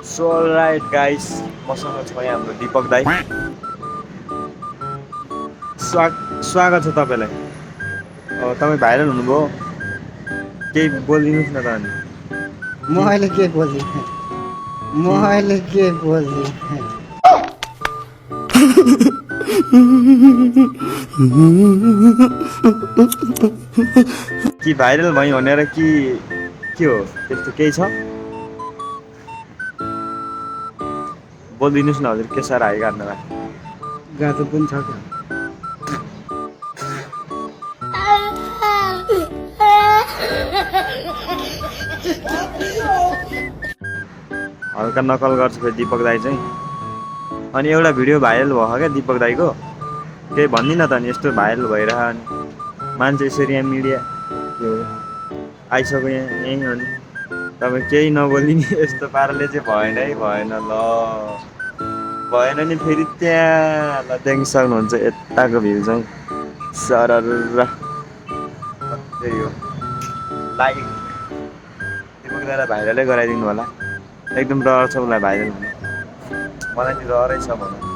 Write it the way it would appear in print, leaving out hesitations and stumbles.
So right guys, मसँग छ यहाँ हाम्रो दीपक दाई। स्वागत छ तपाईँलाई। तपाईँ भाइरल हुनुभयो, केही बोलिदिनुहोस् न त अनि। म अहिले के बोल्दिनँ, म अहिले के बोल्दिनँ। कि भाइरल भयो भनेर कि के हो, त्यस्तो केही छ? बोलिदिनुहोस् न हजुर, के साह्रो हाई गाड्नुलाई। गाजर पनि छ क्या? हल्का नकल गर्छ फेरि दीपक दाई चाहिँ। अनि एउटा भिडियो भाइरल भयो क्या दीपक दाईको, केही भन्दिनँ त नि, यस्तो भाइरल भइरह अनि मान्छे यसरी यहाँ मिडिया के हो आइसक्यो यहीँ अनि तपाईँ केही नबोलिने यस्तो पाराले चाहिँ भएन है, भएन ल, भएन नि फेरि त्यहाँ ल देख्न सक्नुहुन्छ यताको भ्यू चाहिँ सरर त्यही हो। लाइक दीपक दाईलाई भाइरलै गराइदिनु होला, एकदम डर छ उसलाई भाइरल हुनु। मलाई नि डरै छ भनौँ।